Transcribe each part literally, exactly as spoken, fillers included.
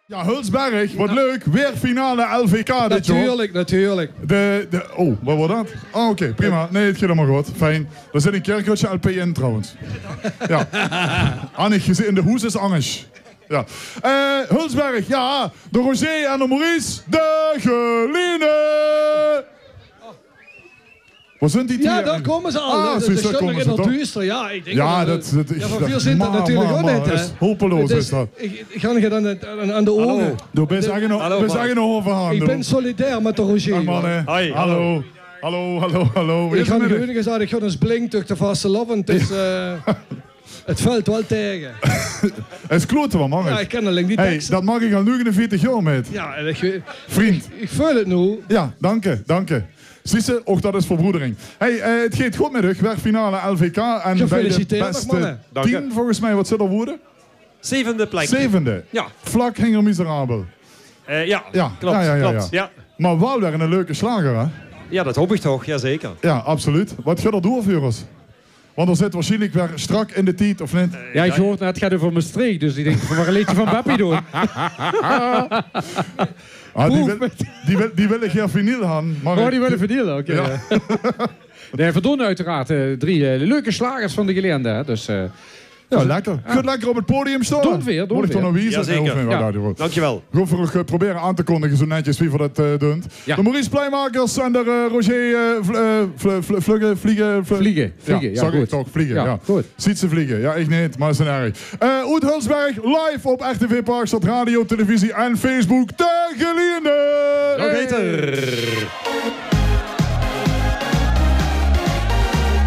Ja, Hulsberg, wat leuk. Weer finale L V K dit jaor. Natuurlik, natuurlik. De, de, oh, wat waor dat? Ah, oké, prima. Nae, 't geit allemaol good. Fijn. Dao zit 'n Kerkrötsje L P in trouwens. Ja. Annig gezeen, de hoes is angers. Ja. Eh, Hulsberg, ja. De Roger en de Maurice, de Geliene. Wo zunt die? Ja, dao kómme ze al. Ah, de, de zuus, dao stónge ze toch? Ja, ich dink, ja, dat, dat, ja, van veer zeen dat natuurlik ouch neet, hè. Is hopeloos, is dat. Ich, ich gaon dan aan, aan de ouge. Hallo. Doe bis eigelik nog, hallo, bis man. Eigelik nog euverhand, ich bin solidair mit de Roger. Ja, man, hè. Hoi, hallo. Hallo, hallo, hallo. Ich han gewoon gezag, ich gaon ins blink durch de vastelaovend. Dus, eh, 't vèlt waal taege. 't Is klote, man. Ja, ich kin allein die tekste. Hey, dat maak ich al negenenveertig jaor mit. Ja, en ich, vriend. Ich, ich veul 't noe. Ja, danke, danke. Zuus se, ouch dat is verbroedering. Hey, eh, 't geit good mit uch. Weer finale L V K en bie de bèste tien, volges mich, wat zit d'r woeëde? Zevende plek. Zevende? Ja. Vlak hinger Miserabel. Eh, ja, ja, klopt, ja, ja, klopt, ja. Mer waal weer 'ne leuke slager, hè? Ja, dat haop ich toch, jazeker. Ja, absoluut. Wat geit d'r door veur ós? Want d'r zit waarsjienlik weer strak in de tied, of neet? Ja, ich huuerdj net, 't geit euver Mestreech, dus ich dink, v'r gaon 'n leedje van Beppie doon. Ah, die wil, die wil, die wille gaer vinyl han, mer... Oh, die wille vinyl, oké, ja. Nae, v'r doon oeteraard, eh, drie, eh, leuke slagers van de Geliende, hè, dus, eh, ja, lekker. Geit lekker op 't podium staon. Doon v'r, doon v'r. Mót ich toch nog wieze? Jazeker. Ja. Dankjewel. Gaon v'r nog, eh, probere aan te kondige, zo netjes wie v'r dat, eh, doon. Ja. De Maurice Pleimakers en de, eh, Roger, eh, Vl-, eh, Vl-, Vl-, Vlugge, Vliege, Vl-, Vliege, ja, zag ich toch, Vliege, ja. Good. Ziet ze vliege? Ja, ich neet, mer is neet erg. Eh, oet Hulsberg, live op R T V Parkstad, radio, televisie en Facebook, de Geliende. Nog beter.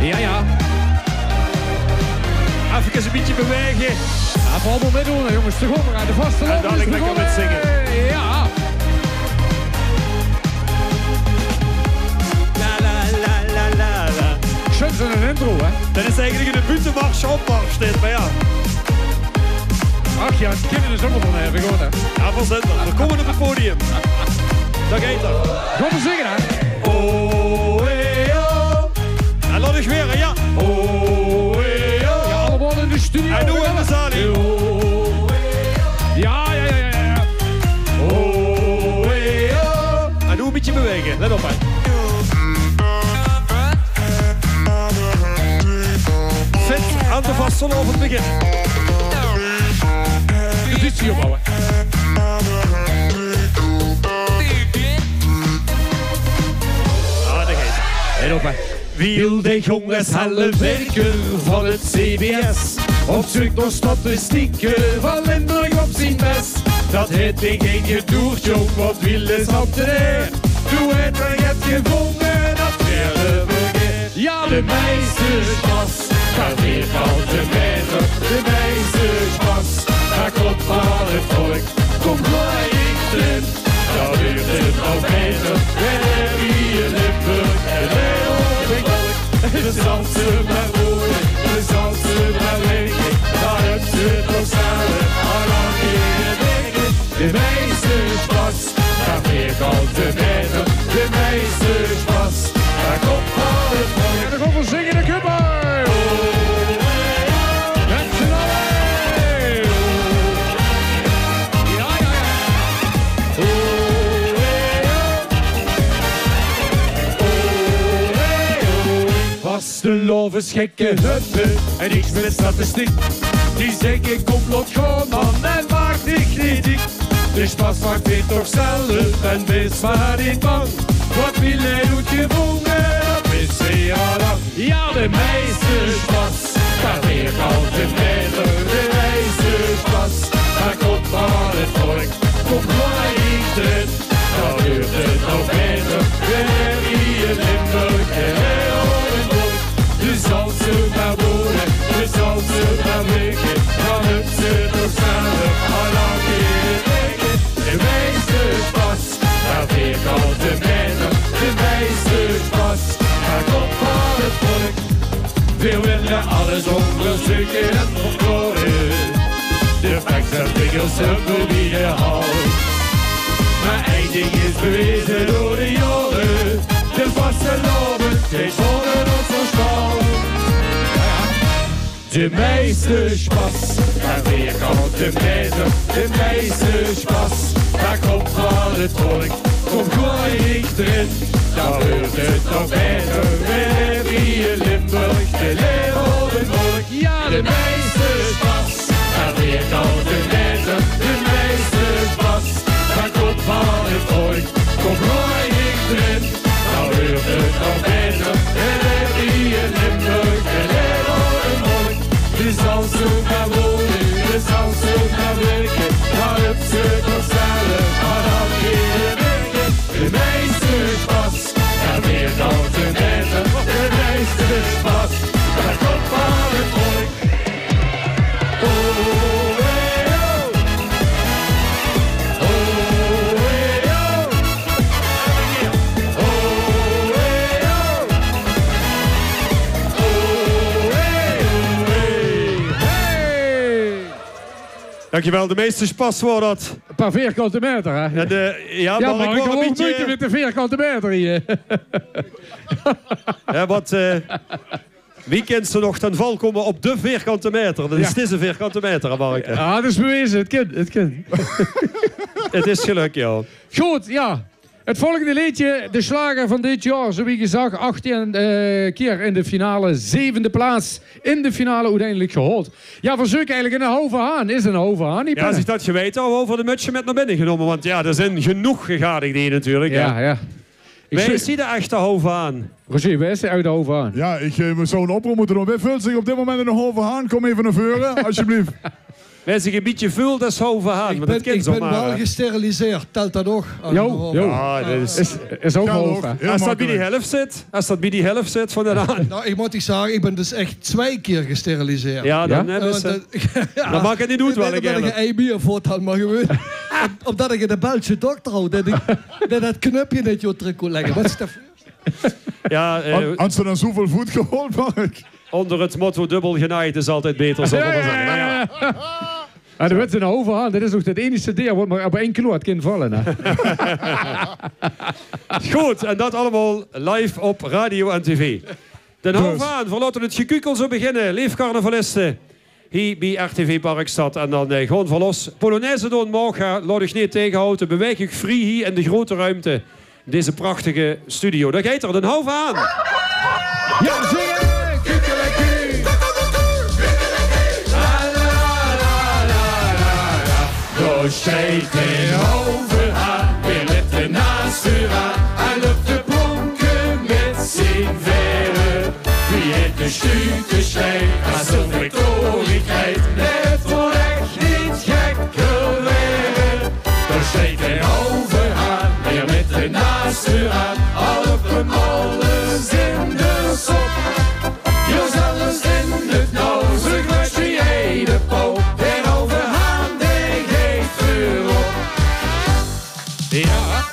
Ja, ja. Efkes 'n bietje bewaege. Ja, veural mitdoon, hè, jónges. Dao gaon v'r, hè. De vastelaovend is begós. En dan lekker mit zinge. Ja. La, la, la, la, la, la. Sjoen, zoe'n intro, hè? Dat is eigelik 'ne buuttemars, opmars, dit, mer ja. Ach ja, 't kinne is ouch waal van, hè, gewoon, hè. Ja, veurzitter, v'r kómme op 't podium. Dao geit 'r. Gaon v'r zinge, hè? Oh, eh, oh. En laot ich weer, ja. Oh, eh, oh. Ja, allemaol in de studio. En noe in de zaal, hè. Ja, ja, ja, ja, ja. Oh, eh, oh. En noe 'n bietje bewaege. Let op, hè. Fit aan de vastelaovend beginne. Traditie opbouwe. Ah, dao geit 'r. Let op, hè. Wiel de jónges Hellevirker van 't C B S op zeuk nao statistieke van Limburg op zien bes. Dat haet 'r gedoerd, jóng, want Wiel is ambtenaer. Doe haet 'r get gevónge, dat waere v'r gaer. Ja, de meiste sjpas, dat vierkante meter. De meiste sjpas, dat kómp van 't volk. Kóm, goej ich d'rin. Dao wuuertj 't nog baeter, wen v'r in Limburg en Limburg. De zalse mer woeëne, de zalse mer linke, dao höbs se toch zelf al lang in de dikke. De meiste sjpas, dat vierkante meter, de meiste sjpas, dat kómp van 't volk. En dan gaon v'r zinge de Cubbo. Met z'n alle. Ja, ja, ja. Vastelaovesgekke höbbe en niks mit statistiek. Die zègke: kóm, laot gaon, man, en maak dich neet diek. De sjpas maak veer toch zelf en wees mer neet bang. Wat Wiel haet oetgevónge, dat wis veer al lang. Ja, de meiste sjpas, dat vierkante meter, de meiste sjpas, dat kómp van 't volk. Kóm, goej ich d'rin, dao wuuertj 't nog baeter, wen v'r in Limburg en Limburg. De zalse mer woeëne, de zalse mer linke, dao höbs se toch zelf al lang in de dikke. De meiste sjpas, dat vierkante meter, de meiste sjpas, dat kómp van 't volk. Veer wille alles óngerzeuke en verklaore. De facts en figures höbbe veer gehaold. Mer ein dink is beweze door de jaore. De vastelaovend is ónger ós versjtaon. De meiste sjpas, per vierkante maeter. De meiste sjpas, dao kump van 't volk, kump gewoon neet d'rin. Dao huurt 't toch baeter, veer höbbe hie in Limburg de leeuw op 't wolk. Jao, de meiste sjpas, per vierkante maeter. De meiste sjpas, dao kump van 't volk, kump gewoon neet d'rin. Dao huurt 't toch baeter, veer höbbe hie in Limburg de leeuw op 't wolk. De zal zoe mer wone, de zal zoe mer wirke, dao höbs se toch zelf aan al die wirke. De meiste sjpas, dao weer dan te mete, de meiste sjpas, dao kump van 't volk. Ho, hey, ho. Ho, hey, ho. Ho, hey, ho. Ho, hey, ho, hey. Hey. Dankjewel, de meiste sjpas waor dat. Per vierkante maeter, hè? En, eh, jao, mer ich waor e bietje mit de vierkante maeter hie. Jao, wat, eh, wie kins se nog ten val kómme op de vierkante maeter? Dat is, 't is 'ne vierkante maeter, hè, Mark? Jao, dat is beweze. 't Kin, 't kin. 't Is gelök, jao. Good, jao. 't Volgende leedje, de sjlager van dit jaor, zoe wie gezag, achttien, eh, kier in de finale, zevende plaats in de finale oeteindelik gehaold. Jao, veer zeuke eigelik 'ne hauve haan. Is 'ne hauve haan, jao, es ich dat geweite haw, haw ich de mutsje mit nao binne genómme, want jao, d'r zeen genóg gegadigde hie natuurlik, hè. Jao, jao. Wae is hie de echte hauve haan? Roger, wae is de echte hauve haan? Jao, ich, eh, zouw 'nen oproop mótte doon. Wae veult zich op dit moment 'ne hauve haan? Kóm effe nao veure, alsjeblieft. Wae zich e bietje veult es hauve haan, want dat kin zomaar. Ich bön waal gesteriliseerd, telt dat ouch? Jao, jao. Jao, dat is, is ouch hauve. Es dat bie die helf zit, es dat bie die helf zit van de haan. Nou, ich mót dich zage, ich bön dus ech twie kier gesteriliseerd. Jao, dan, eh, dan maak 't neet oet welke. Ich höb 'n ei mieë veur dan, mer gewoon. Ómdat ich de Belsje dokter haw, dat ich dat knupje neet good trök kós lègke. Wat is dat veur? Jao, eh, han-, hans se dan zoeväöl voet gehaold, Mark? Ónger 't motto: dubbel genaajd is altied baeter, zal ich mer zègke. Jao, jao, jao. Jao, de wèt 'ne hauve haan, dat is ouch 't einigste deer wat mer op ein kloat kin valle, hè. Good, en dat allemaol live op radio en tv. D'n hauve haan, veer laote 't gekukel zoe beginne. Leef carnavaliste, hie bie R T V Parkstad. En dan, eh, gaon veer los. Polonaise doon maag, laot uch neet taegehaoje. Bewaeg uch vrie hie in de groete ruimte. Deze prachtige studio. Dao geit 'r, d'n hauve haan. Jao, zing 't! Dao steit d'n hauve haan, weer mit de naas veuraan, en löp te pronke mit zien vaere. Wie haet de sjtuut de sjtei, es zoe veur koninkriek, 't waert ech neet gekker waere. Dao steit d'n hauve haan, weer mit de naas veuraan, al op de molle zin de sop. Jao, zelfs in 't nauw, ze gletsje jede pauw, d'n hauve haan, dae geit veurop. Jao.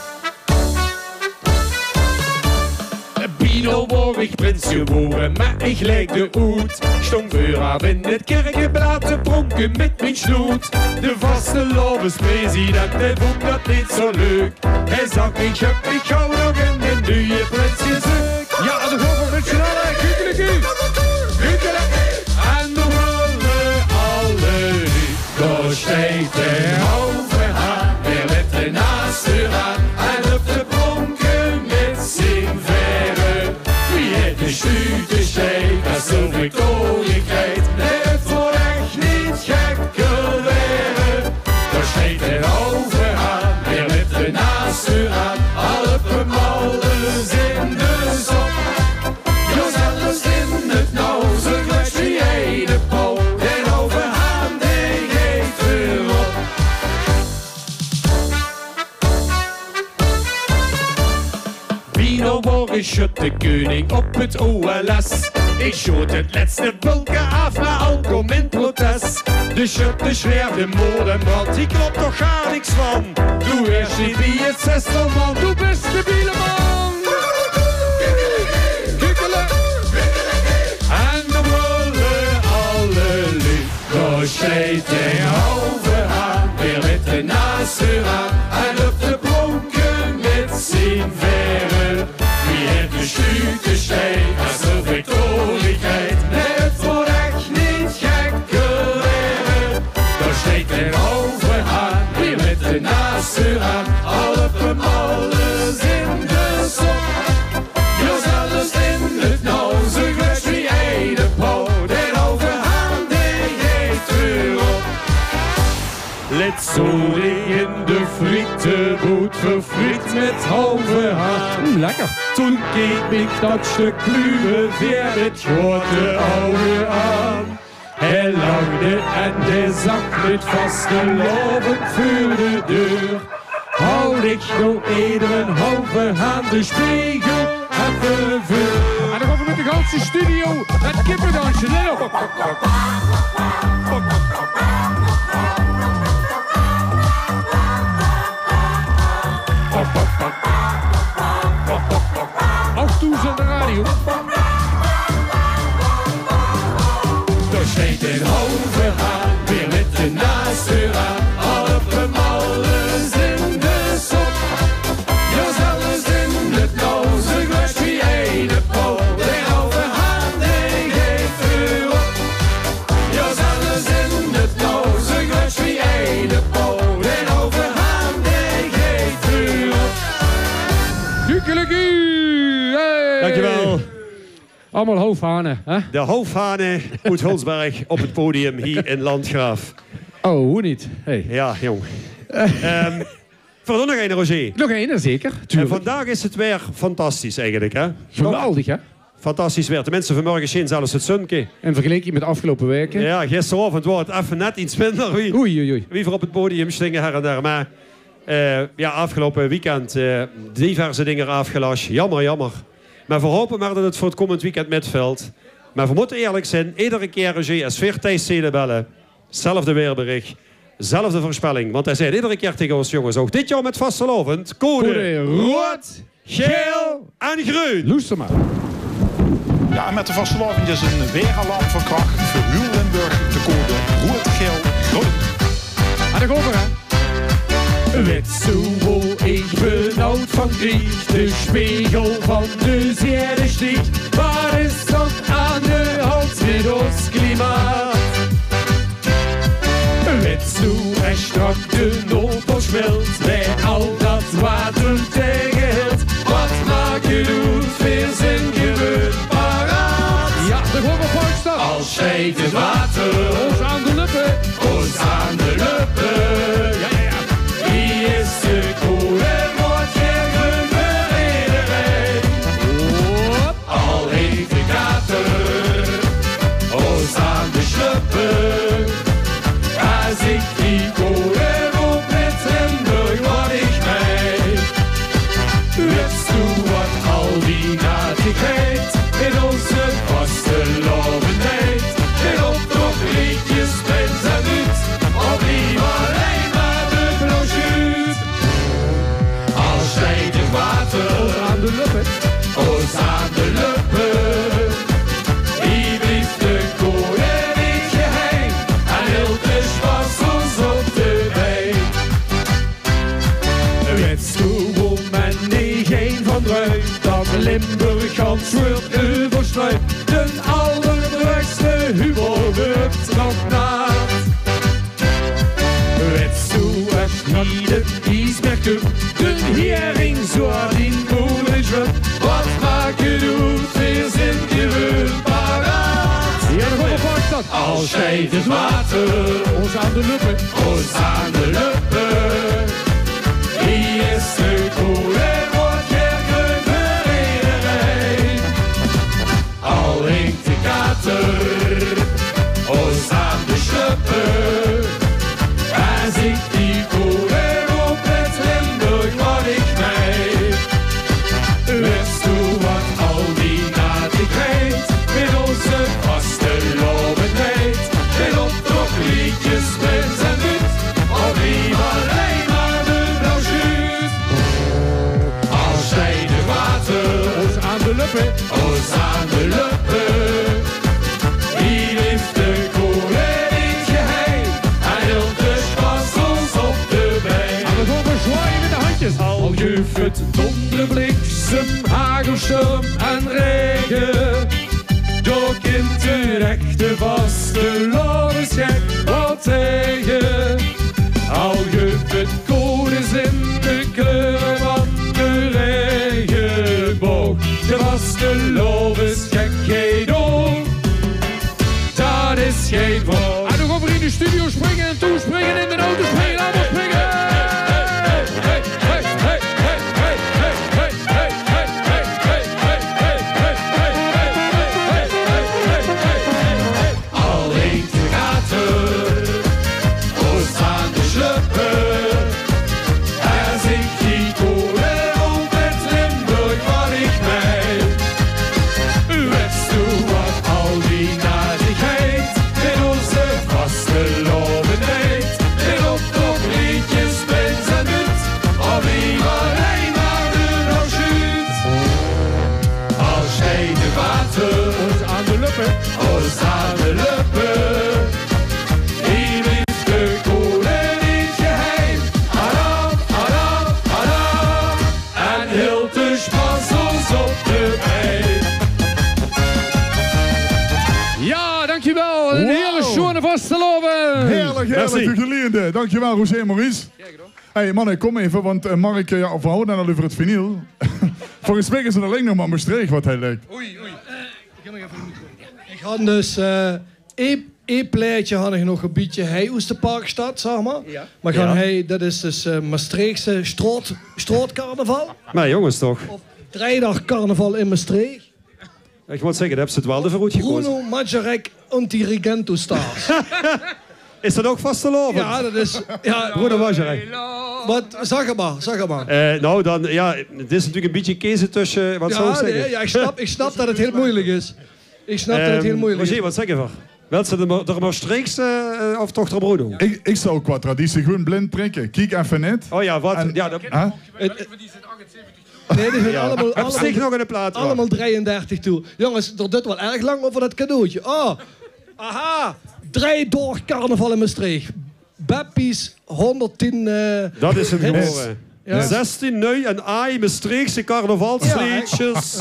Bie noe waor ich prins gewore, mer ich lègde oet. Sjtóng veuraf in 't kirkeblaad te pronke mit mien snoet. De vastelaovespresident, dae vónj dat neet zoe leuk. Hae zag: "Ich höb mich gauw nog in de nuje prins gezeuk." Jao, en dan gaon v'r mit z'n alle, kukkeleku. Kukkeleku. En dan brölle alle: "Dao steit d'n hauve haan, weer mit de naas veuraan, en löp te pronke mit zien vaere. Wie haet de sjtuut de sjtei, es zoe veur koninkriek, 't waert ech neet gekker waere." Dao steit d'n hauve haan, weer mit de naas veuraan, al op de molle zin de sop. Jao, zelfs in 't nauw, ze gletsje jede pauw, d'n hauve haan, dae geit veurop. Bie noe waor ich sjöttekeuning op 't O L S. Ich sjoot 't lètste bölke aaf, mer alkom in protest. De sjötte sjreef: "De moord en brand, hie klop toch gaar niks van. Doe waers neet bie 't zestal man, doe bès de bieleman." En dan brölle alle luuj: "Dao steit d'n hauve haan, weer mit de naas veuraan, en löp te pronke mit zien vaere. Wie haet de sjtuut de sjtei, es zoe veur koninkriek, 't waert ech neet Zoot ich in de frietebood, verfriet mit hauve haan. Mm, lekker. Toen keek mich dat stök kluuve veer mit groeate ouge aan. Hae lachde en hae zag mit vastelaovend veur de deur. Haw ich noe eder ein hauve haan, de spegel effe veur. En dan gaon v'r mit de ganse studio het kippedansje. Let op. Ouch thoes aan de radio. Dao steit ein hauve haan, veer mit de naas veuraan, alle pemalle in de sop. Jao, zelfs in 't nauwste glösj wie eine pauw, de hauve haan, dae geit veurop. Jao, zelfs in 't nauwste glösj wie eine pauw, de hauve haan, dae geit veurop. Kukkeleku! Hey! Dankjewel. Allemaol haufhane, hè? De haufhane oet Hulsberg op 't podium hie in Landgraaf. Oh, wie neet? Hey. Jao, jóng. Ehm, veur nog eine, Roger. Nog eine, zeker. En vandaag is 't waer fantastisch eigelik, hè? Geweldig, hè? Fantastisch waer. Tenminste, vanmorge sjeen zelfs 't zunke. In vergeliking mit aafgeloupe waeke. Jao, gisteraovend waor 't effe net get minder wie, oei, oei, oei, wie v'r op 't podium stinge her en der. Mer, eh, jao, aafgeloupe weekend, eh, diverse dinger aafgelasj. Jammer, jammer. Mer v'r hope mer dat 't veur 't kómmend weekend mitvèlt. Mer v'r mótte eerlik zeen, edere kier, Roger, es veer Thijs Seelen belle, zelfde waerberich, zelfde veurspelling. Want hae zag edere kier taenge ós: jónges, ouch dit jaor mit vastelaovend code roead, gael en greun. Loester mer. Jao, en mit de vastelaovend is ein waeralarm van krach veur hiel Limburg, de code roead, gael, greun. En dan gaon v'r, hè. Wèts doe wo ich benauwd van krieg? De spegel van de Zeerdesteeg. Waat is dat aan de hand mit ós klimaat? Wèts doe es sjtrak de Noordpool sjmilt, wie al dat water taegehilt? Waat maak 't oet, veer zeen gewoon paraat. Jao, de Goggelposter. Al sjteit 't water ós aan de löppe, ós aan de löppe. Jao, jao, jao. Hie is de code roead, gael, greun veur ederein. Hop. Al haet de kater ós aan de sjlöppe, es ich die code roep, mit Limburg waal ich mei. Wèts doe waat al die natigheid in ózze vastelaovend deit? Mit optoch, leedjes, prins en nuut, op Liever allein mer de blauw sjuut. Al sjteit 't water ós aan de löppe, ós aan de löppe, hie blief de code neet geheim en hilt de sjpas ós op de bein. Wèts doe wo men neet gein van druip, dat Limburg gans weurt euverstruip? Den allerdrögste Hugo wuurt nog naat. Wèts doe es hie 't ies mier kump, den hiering zoea dien boezem sjwumt? Waat maak 't oet, veer zeen gewoon paraat. Jao, dan kómme v'r vast. Al sjteit 't water ós aan de löppe, ós aan de löppe, hie is de code roead, gael, greun veur ederein. Al hingk de kater ós aan de sjlöppe, es ich die code roep, mit Limburg waal ich mei. Wèts doe waat al die natigheid mit ózze vastelaovend deit? Mit optoch, leedjes, prins en nuut, op Liever allein mer de blauw sjuut. Al sjteit 't water ós aan de löppe, ós aan de löppe, hie blief de code neet geheim en hilt de sjpas ós op de bein. En dan gaon v'r zwaaie mit de hendjes. Al guf 't dónder, bliksem, hagel, sjtorm en raege, dao kint de echte vastelaovesgek waal taege. Al guf 't codes in de kleure van de raegeboog, de vastelaovesgek geit door. Dat is gein veur. En dan gaon v'r in de studio springe en toespringe, in de auto springe. Heerlijk, heerlijk, de Geliende. Dankjewel, Roger en Maurice. Hey, manne, kom effe, want eh, Mark, eh, jao, veer hawwe 't net al euver 't vinyl. Volges mich is 't allein nog mer Mestreech wat hie ligk. Ich han dus eh, ee, ee plaetje han ich nog e bietje hei oes de Parkstad, zag mer. Mer han hei, dat is dus eh, Mestreechse straot, straotcarnaval. Mer jonges toch. Drei daag carnaval in Mestreech. Ich mót zègke, dao höbs se 't waal d'rveur oetgekoze. Bruno Majarek und die Rigentus Stars. Is dat ouch vastelaovend? Jao, dat is... Jao, Bruno Majarek. Wat, zag 't mer, zag 't mer. Eh, nou, dan, jao, 't is natuurlik e bietje keze tösse, wat zal ich zègke? Jao, ich snap, ich snap dat 't hiel meujelik is. Ich snap dat 't hiel meujelik is. Roger, wat zègke veer? Wils se de, de Mestreechse eh, of toch de Bruno? Ich, ich zou qua traditie gewoen blind prikke. Kiek effe net. Oh jao, wat? Jao, dat... Nee, die zeen allemaol, allemaol, allemaol drei-en-dertig toe. Jonges, d'r duit waal erg lang euver dat cadeautje. Oh, aha. Drei daag carnaval in Mestreech. Beppies honderdtien eh... Dat is 'm gewore. Zestien nui en aai Mestreechse carnavalsleedsjes.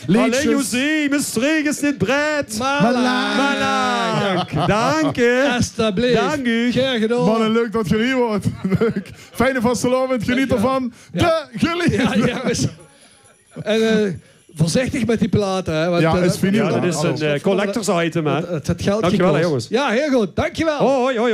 Allein José, Mestreech is neet breid. Mer laank. Dank uch. Dank uch. Gaer gedaon. Manne, leuk dat geer hie waort. Leuk. Fijne vastelaovend, geneet d'rvan. De Geliende. En eh, veurzichtig mit die plate, hè. Want, eh, is vinyl, hè. Dat is 'n eh, collectors item, hè. Dat, dat geld gekos. Dankjewel, hè, jonges. Jao, hiel good. Dankjewel. Hoi, hoi, hoi.